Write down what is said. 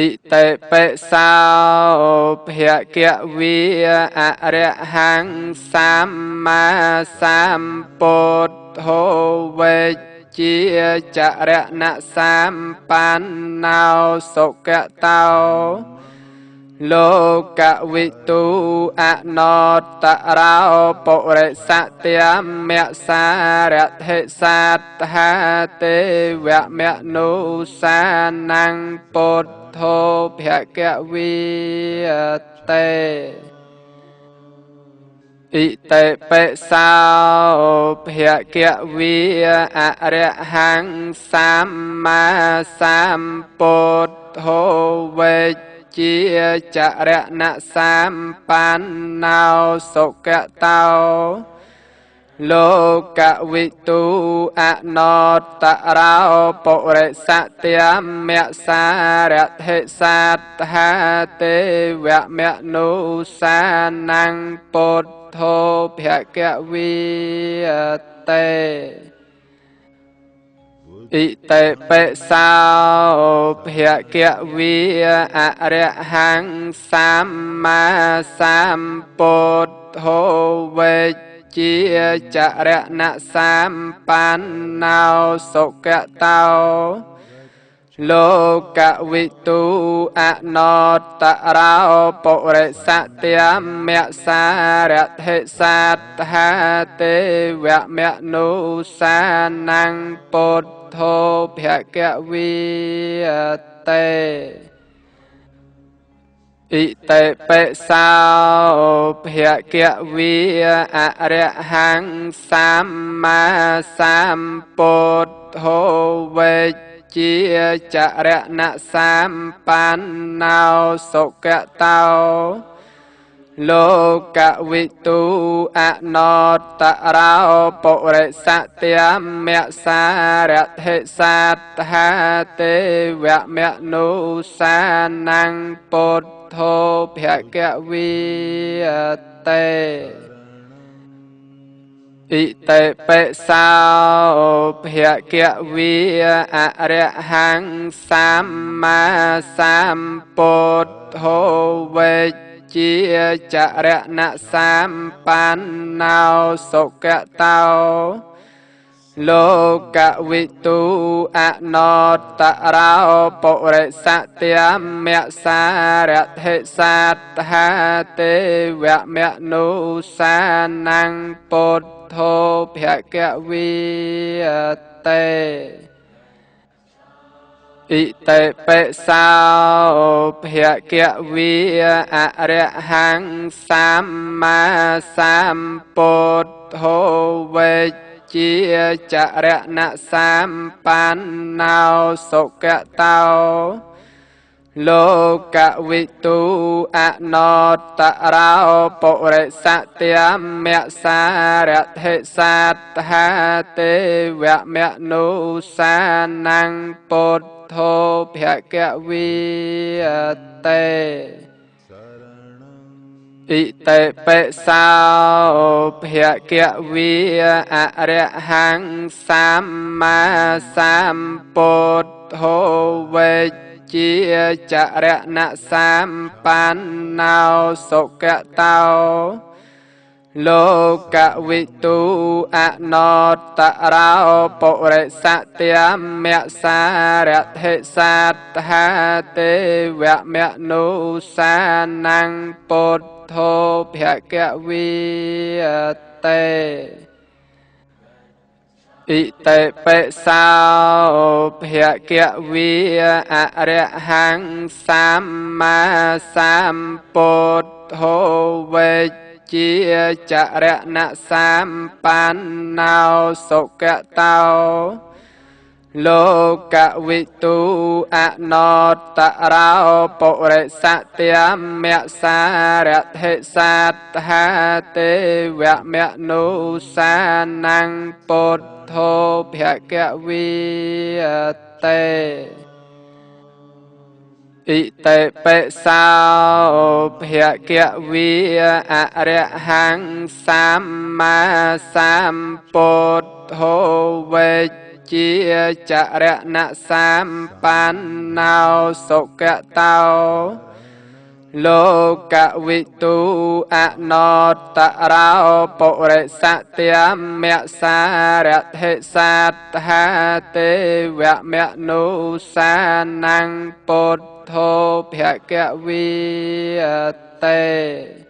ឥតិបិសោភគវីអរហង្គសម្មាសម្ពុទ្ធោ វេជាចរណសម្បណ្ណោ សុគតោលោកវិទូ អនុត្តរោ ពុរិសធម្មសារថិ សត្ហាទេវមនុសានំ ពុទ្ធោភគវីតេ។ ឥតិបិសោភគវីអរហង្គសម្មាសម្ពុទ្ធោ វេជាចរណសម្បណ្ណោ សុគតោលោកវិទូ អនុត្តរោ ពុរិសធម្មសារថិ សត្ហាទេវមនុសានំ ពុទ្ធោភគវីតេ។ ឥតិបិសោភគវីអរហង្គសម្មាសម្ពុទ្ធោ វេជាចរណសម្បណ្ណោ សុគតោលោកវិទូ អនុត្តរោ ពុរិសធម្មសារថិ សត្ហាទេវមនុសានំ ពុទ្ធោភគវីតេ។ ឥតិបិសោភគវីអរហង្គសម្មាសម្ពុទ្ធោ វេជាចរណសម្បណ្ណោ សុគតោលោកវិទូ អនុត្តរោ ពុរិសធម្មសារថិ សត្ហាទេវមនុសានំ ពុទ្ធោភគវីតេ។ ឥតិបិសោភគវីអរហង្គសម្មាសម្ពុទ្ធោ វេជាចរណសម្បណ្ណោ សុគតោលោកវិទូ អនុត្តរោ ពុរិសធម្មសារថិ សត្ហាទេវមនុសានំ ពុទ្ធោភគវីតេ។ ឥតិបិសោភគវីអរហង្គសម្មាសម្ពុទ្ធោ វេជាចរណសម្បណ្ណោ សុគតោលោកវិទូ អនុត្តរោ ពុរិសធម្មសារថិ សត្ហាទេវមនុសានំ ពុទ្ធោភគវីតេ។ ឥតិបិសោភគវីអរហង្គសម្មាសម្ពុទ្ធោ វេជាចរណសម្បណ្ណោ សុគតោលោកវិទូ អនុត្តរោ ពុរិសធម្មសារថិ សត្ហាទេវមនុសានំ ពុទ្ធោភគវីតេ។ ឥតិបិសោភគវីអរហង្គសម្មាសម្ពុទ្ធោ វេជាចរណសម្បណ្ណោ សុគតោលោកវិទូ អនុត្តរោ ពុរិសធម្មសារថិ សត្ហាទេវមនុសានំ ពុទ្ធោភគវីតេ។ ឥតិបិសោភគវីអរហង្គសម្មាសម្ពុទ្ធោ វេ ជាចរណៈសម្បណ្ណោសុគតោលោកវិទូអនុត្តរោពុរិសទមសារថិសត្ហាទេវមនុស្សានំពុទ្ធោភគវីតេ។